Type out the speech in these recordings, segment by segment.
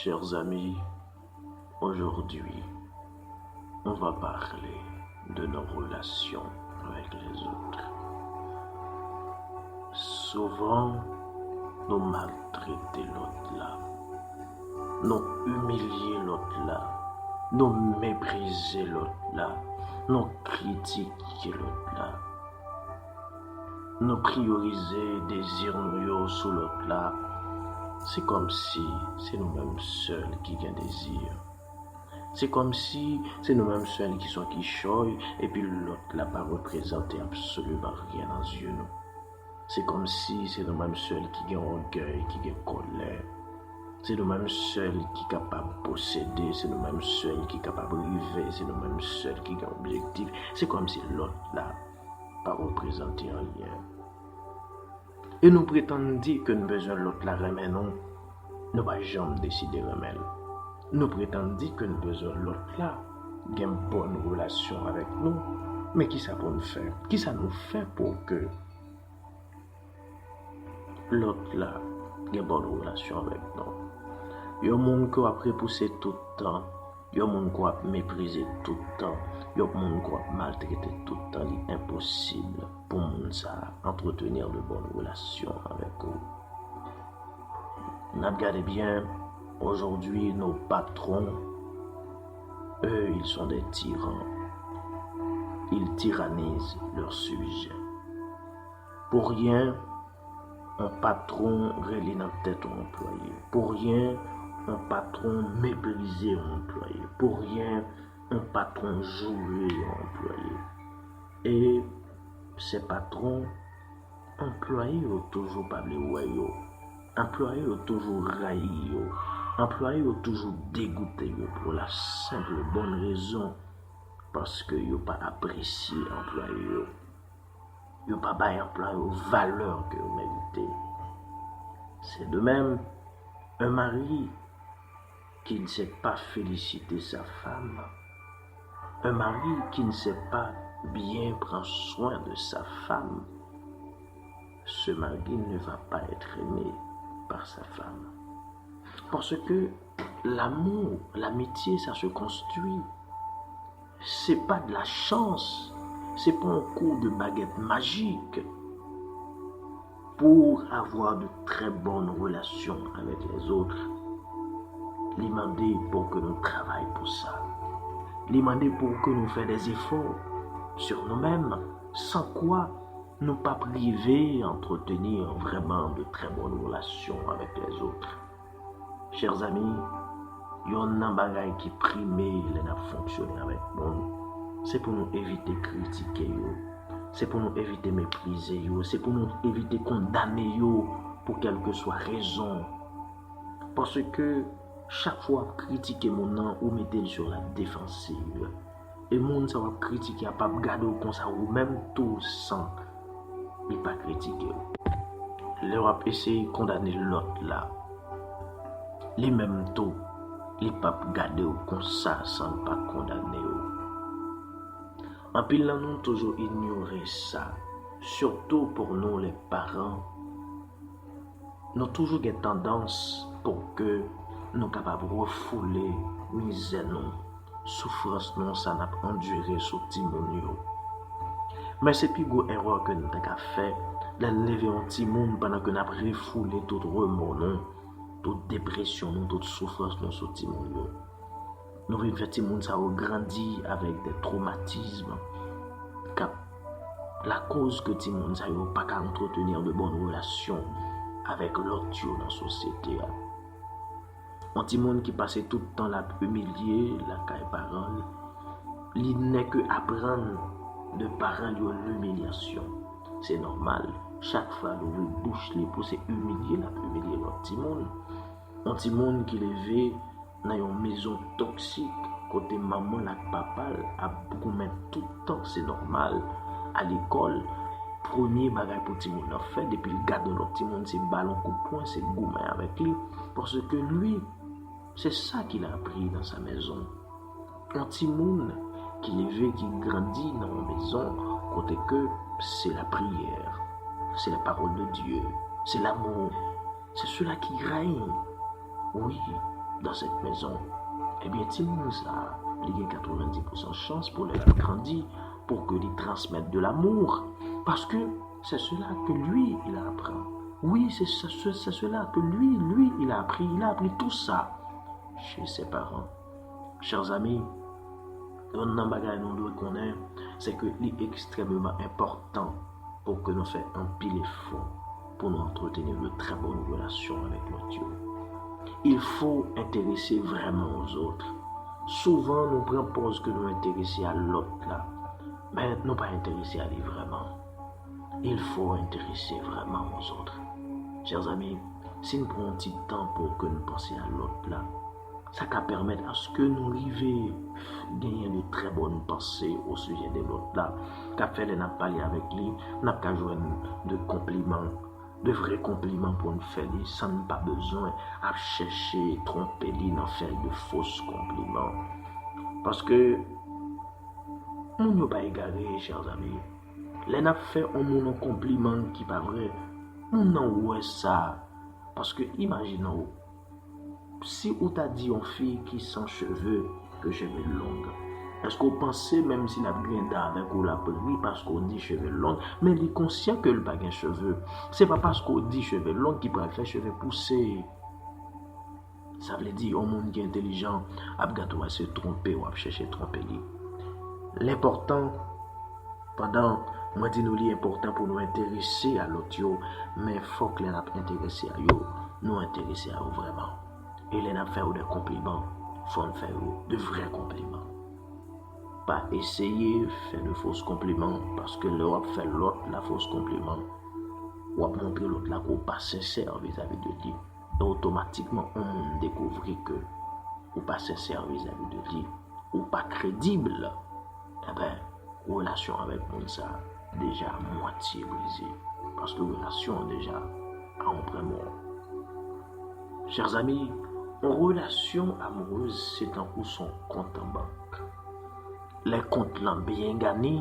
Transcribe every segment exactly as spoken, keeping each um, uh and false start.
Chers amis, aujourd'hui, on va parler de nos relations avec les autres. Souvent, nou maltrete lòt la, nou imilye lòt la, nou meprize lòt la, nou kritike lòt la. Nou priyorize dezi nou yo sou lòt la. Se kòmsi se nou menm sèl ki gen dezi. Se kòmsi se nou menm sèl ki sòt kichòy, epi lòt la pa reprezante absoliman ryen nan zye nou. Se kòmsi se nou menm sèl ki gen ògèy, ki gen kòlè. Se nou menm sèl ki kapab posede, se nou menm sèl ki kapab rive, se nou menm sèl ki gen objektif. Se kòmsi lòt la pa reprezante anyen. E nou pretann di ke n bezwen lòt la renmen nou, nou pa janm deside renmen l. Nou pretann di ke n bezwen lòt la gen bòn relasyon avèk nou, men kisa pou n fè? Kisa nou fè pou ke lòt la gen bòn relasyon avèk nou? Yon moun ke w ap repouse tout tan, yon moun ke w ap meprize tout tan, yon moun ke w ap maltrete tout tan, li enposib pou moun sa a antretenir de bòn relasyon avèk ou. N ap gade byen, aujourd'hui, nos patrons, eux, ils sont des tyrans. Ils tyrannisent leurs sujets. Pou ryen, yon patwon rele nan tèt yon anplwaye. Pou ryen, yon patwon meprize yon anplwaye. Pou ryen, yon patwon joure yon anplwaye. E se patwon, anplwaye yo toujou pa vle wè yo. Anplwaye yo toujou rayi yo. Anplwaye yo toujou degoute yo pou la senp bòn rezon, paske yo pa apresye anplwaye yo. Yo pa bay anplwaye yo valè ke yo merite. C'est de même, un mari qui ne sait pas féliciter sa femme, un mari qui ne sait pas bien prendre soin de sa femme, ce mari ne va pas être aimé par sa femme. Parce que l'amour, l'amitié, ça se construit. C'est pas de la chance, c'est pas un coup de baguette magique. Pour avoir de très bonnes relations avec les autres, li mande pou ke nou travay pou sa. Li mande pou ke nou fè des efforts sur nous-mêmes, sans quoi nou p ap rive antretenir vraiment de très bonnes relations avec les autres. Chers amis, yonn nan bagay ki prime lè n ap fonksyone avèk moun, se pou nou evite kritike yo, se pou nou evite meprize yo, se pou nou evite kondane yo pou kèlkeswa rezon. Paske chak fwa w ap kritike moun nan, ou mete l sur la défensive. E moun sa w ap kritike a p ap gade w konsa ou menm tou san li pa kritike w. Lè w ap eseye kondane lòt la, li menm tou, li p ap gade w konsa san l pa kondane w. Anpil nan nou toujou inyore sa, surtout pour nous les parents. Nou toujou gen tandans pou ke nou kapab refoule mizè nou, soufrans nou, sa n ap andire sou timoun yo. Men se pi gwo erè ke n ta ka fè lè n leve yon timoun pandan ke n ap refoule tout remò nou, tout depresyon nou, tout soufrans nou sou timoun yo. Nou vin fè timoun sa yo grandi avèk de twomatism k ap lakoz ke timoun sa yo pa ka antretenir de bòn relasyon avèk lòt yo nan sosyete a. Yon timoun ki pase tout tan l ap imilye lakay paran l, li nèke aprann de paran l yo limilyasyon. Se nòmal, chak fwa l ouvri bouch li pou se imilye l ap imilye lòt timoun. Yon timoun ki leve nan yon mezon toksik kote manman l ak papa l ap goumen tout tan, se nòmal. Alekòl, premye bagay pou timoun nan fè depi l gade yon lòt timoun, se ba l yon kout pwen, se goumen avèk li, paske li, se sa qu'il a appris dans sa maison. Yon timoun ki leve, ki grandi nan yon mezon kote ke se la prière, c'est la parole de Dieu, c'est l'amour, c'est cela qui règne. Oui, dans cette maison. Ebyen, timoun sa a, li gen katrevendis pousan chans pou lè l ap grandi, pou ke li transmèt de l'amour. Parce que c'est cela que lui, il apprend. Oui, c'est ce- ce- c'est cela que lui, lui, il a appris. Il a appris tout ça chez ses parents. Chers amis, youn nan bagay nou dwe konnen, se ke li ekstrèmeman enpòtan pou ke nou fè anpil efò pou nou antreteni de trè bòn relasyon avèk lòt yo. Il faut intéresser vraiment aux autres. Souvan, nou pran pòz ke nou enterese a lòt la, men nou pa enterese a li vrèman. Il faut intéresser vraiment aux autres. Chers amis, si n pran yon ti tan pou ke n panse a lòt la, sa ka pèmèt aske nou rive genyen de trè bòn panse o sijè de lòt la, k ap fè lè n ap pale avèk li, n ap ka jwenn de konpliman, de vrè konpliman pou n fè li, san n pa bezwen ap chèche twonpe li nan fè de fos konpliman. Paske moun yo pa egare, chers amis. Lè n ap fè yon moun yon konpliman ki pa vrè, moun nan wè sa. Paske imajine w, si ou ta di yon fi ki san cheve ke cheve long, èske w panse menm si l ap griyen dan avèk ou, l ap ri paske w di cheve long, men li konsyan ke l pa gen cheve? Se pa paske w di cheve long ki pral fè cheve pouse. Sa vle di, yon moun ki entelijan ap gade w ap se twonpe, w ap chèche twonpe li. L enpòtan, pandan mwen di nou li enpòtan pou nou enterese a lòt yo, men fòk lè n ap enterese a yo, nou enterese a yo vrèman. E lè n ap fè yo de konpliman, fò n fè yo de vrè konpliman. Pa eseye fè de fos konpliman, paske lè w ap fè lòt la fos konpliman, w ap montre lòt la ke w pa sensè vizavi de li. E otomatikman, yon moun dekouvri ke ou pa sensè vizavi de li, ou pa kredib, enben, relasyon avèk moun sa a deja mwatye brize. Paske relasyon an deja a yon pwen mò. Chers amis, yon relasyon amourez se tankou son kont an bank. Lè kont lan byen gade,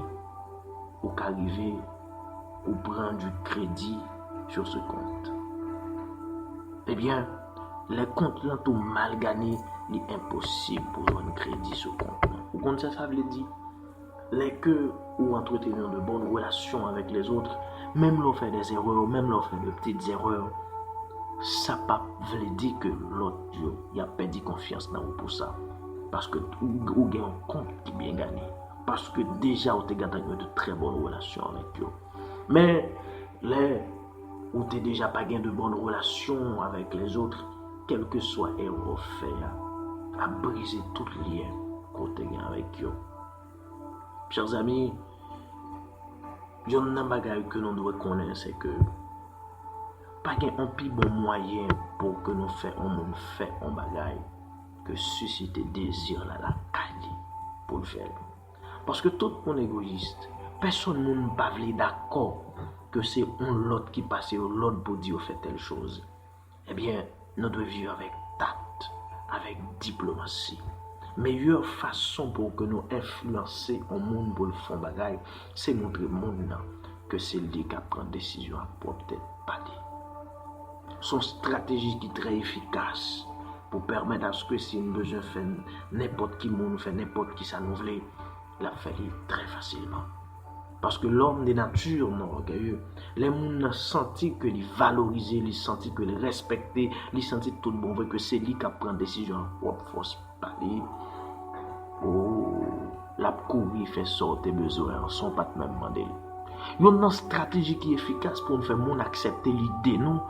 ou ka rive ou pran du crédit sur ce compte. Ebyen, lè kont lan tou mal gade, li enposib pou jwenn kredi sou kont lan. Ou konn sa sa vle di? Lè ke ou antreteni de bòn relasyon avèk lèzòt, menm lè w fè des erreurs, menm lè w fè de petites erreurs, sa p ap vle di ke lòt yo, y ap pèdi konfyans nan ou pou sa. Paske ou, ou gen yon kont ki byen gade. Paske deja ou te gentan gen de trè bòn relasyon avèk yo. Men, lè ou te deja pa gen de bòn relasyon avèk lèzòt, kèlkeswa erè w fè a, ap brize tout lyen ke w te gen avèk yo. Chers amis, youn nan bagay ke nou dwe konnen, se ke pa gen yon pi bon mwayen pou ke nou fè yon moun fè yon bagay ke sisite dezi la lakay li pou l fè l. Paske tout moun egoyis, pèsonn moun pa vle dakò ke se yon lòt ki pase yon lòd pou di yo fè tèl choz. Ebyen, nou dwe viv avèk tak, avèk diplomasi. Meyè fason pou ke nou enfliyanse yon moun pou l fè yon bagay, se montre moun nan ke se li k ap pran desizyon ak pwòp tèt pa li. Se yon estrateji ki trè efikas pou pèmèt aske si n bezwen fè nenpòt ki moun, fè nenpòt ki sa nou vle, l ap fè li trè fasilman. Paske lòm de nati orgeye, lè moun nan santi ke li valorize, li santi ke li respekte, li santi tout bon vre ke se li k ap pran desizyon ak pwòp fòs pa li, o, l ap kouri fè sa w te bezwen an san w pa t menm mande l. Youn nan estrateji ki efikas pou n fè moun aksepte lide nou,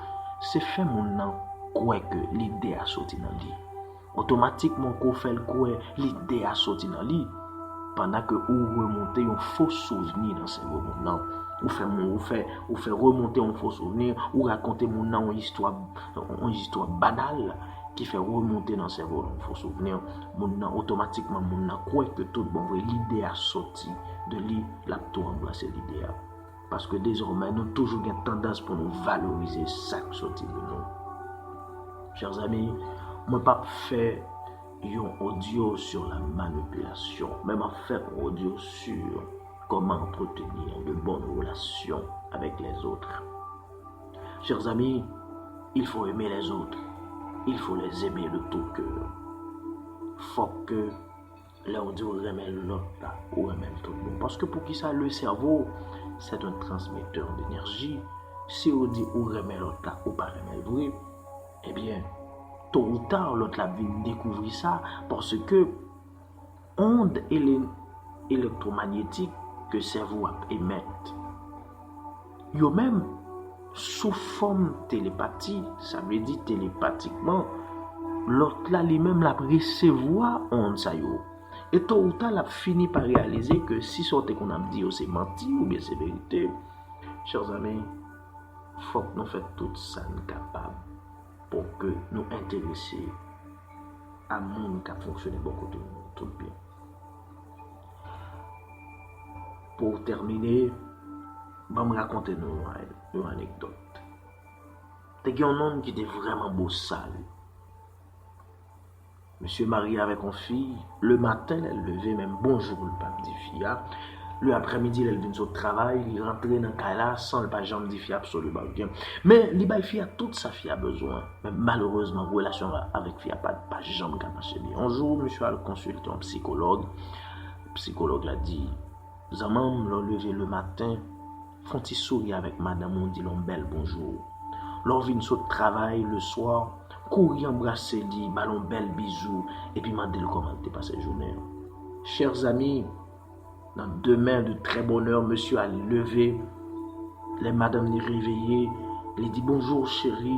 se fè moun nan kwè ke lide a soti nan li. Otomatikman, ke w fè l kwè lide a soti nan li, pandan ke ou remonte yon fo souvni nan sèvo moun nan. Ou fè moun, ou fè, ou fè remonte yon fo souvni, ou rakonte moun nan yon istwa, yon istwa banal ki fè remonte nan sèvo l yon fo souvni. Moun nan, otomatikman, moun nan kwè ke tout bon vre lide a soti de li, l ap tou anbrase lide a. Paske dezòmè, nou toujou gen tandans pou nou valorize sa k soti de nou. Chers amis, mwen p ap fè yon audio sur la manipulation, men m ap fè yon audio sur comment entretenir de bonnes relations avec les autres. Chers amis, il faut aimer les autres. Il faut les aimer de tout cœur. Fòk ke lè w di w renmen lòt la, ou renmen l tout bon. Paske poukisa? Le cerveau, c'est un transmetteur d'énergie. Si w di ou renmen lòt la, ou pa renmen l vre, ebyen, to ou ta, lòt la ap vin dekouvri sa, paske onde ele-, elektwomayetik ke sèvo ap emèt, yo menm, sou fòm telepati, sa vle di telepatikman, lòt la li menm l ap resevwa onde sa yo. E to ou ta, l ap fini pa reyalize ke si sa w te konn ap di yo se manti oubyen se verite, chè zanmi, fòk nou fè tout sa n kapab pou ke nou enterese a moun k ap fonksyone bò kote nou tout byen. Pou tèmine, ban m rakonte nou yon, yon anekdòt. Te gen yon nonm ki te vrèman bosal. Misye marye avèk yon fi, le maten, lè l leve, menm bonjou l p ap di fi a. Le aprèmidi, lè l vin sot travay, li rantre nan kay la san l pa janm di fi a absoliman anyen. Men, li bay fi a tout sa fi a bezwen. Men malerezman, relasyon avèk fi a pa, pa janm ka mache byen. Yon jou, misye al konsilte yon psikològ. Psikològ la di, zanmi m, lè w leve le maten, fè yon ti souri avèk madanm ou, di l yon bèl bonjou. Lè w vin sot travay le swa, kouri anbrase li, ba l yon bèl bizou, epi mande l kòman l te pase jounen an. Chè zanmi, nan demen de trè bonè, misye al leve. Lè madanm li reveye, li di, bonjou cheri,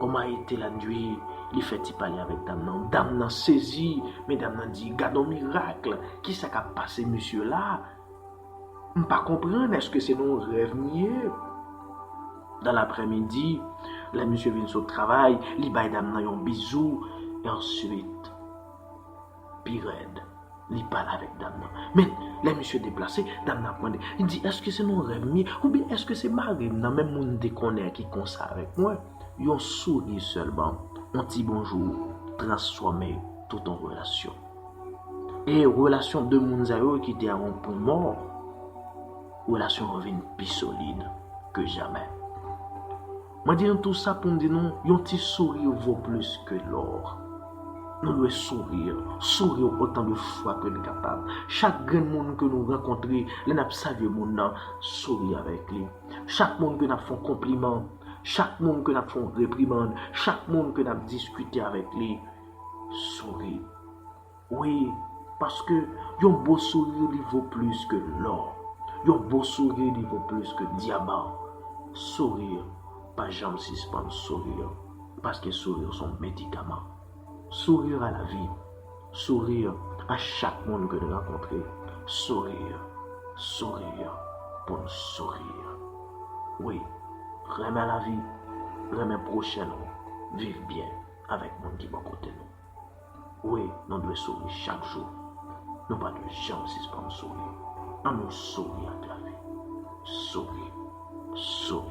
kòman a ete la nwi? Li fè ti pale avèk dam nan. Dam nan sezi, men dam nan di, gad yon mirak, kisa k ap pase misye la? M pa konprann, èske se nan yon rèv m ye? Dan laprèmidi, lè misye vin sot travay, li bay dam nan yon bizou, e answit, pi rèd, li pale avèk dam nan. Men, lè misye deplase, dam nan ap mande, li di, èske se nan yon rèv m ye? Oubyen èske se mari m nan, menm moun m te konnen ki konsa avèk mwen? Yon souri sèlman, yon ti bonjou, transfòme tout yon relasyon. E relasyon de moun sa yo ki te a yon pwen mò, relasyon an vin pi solid ke jamè. Mwen di nou tou sa pou m di nou, yon ti souri vo plis ke lò. Nou dwe souri, souri otan de fwa ke n kapab. Chak grenn moun ke nou rankontre, lè n ap salye moun nan, souri avèk li. Chak moun ke n ap fè yon konpliman, chak moun ke n ap fè yon reprimann, chak moun ke n ap diskite avèk li, souri. Wi, paske yon bo souri li vo plis ke lò. Yon bo souri li vo plis ke dyaman. Souri, pa janm sispann souri, paske souri se yon medikaman. Sourire à la vie. Sourire à chak moun ke n rankontre. Sourire, sourire, pou n sourire. Wi, renmen lavi, renmen pwochen nou, viv byen avèk moun ki bò kote nou. Wi, nou dwe souri chak jou. Nou pa dwe janm sispann souri. Ann nou souri ak lavi. Souri, souri.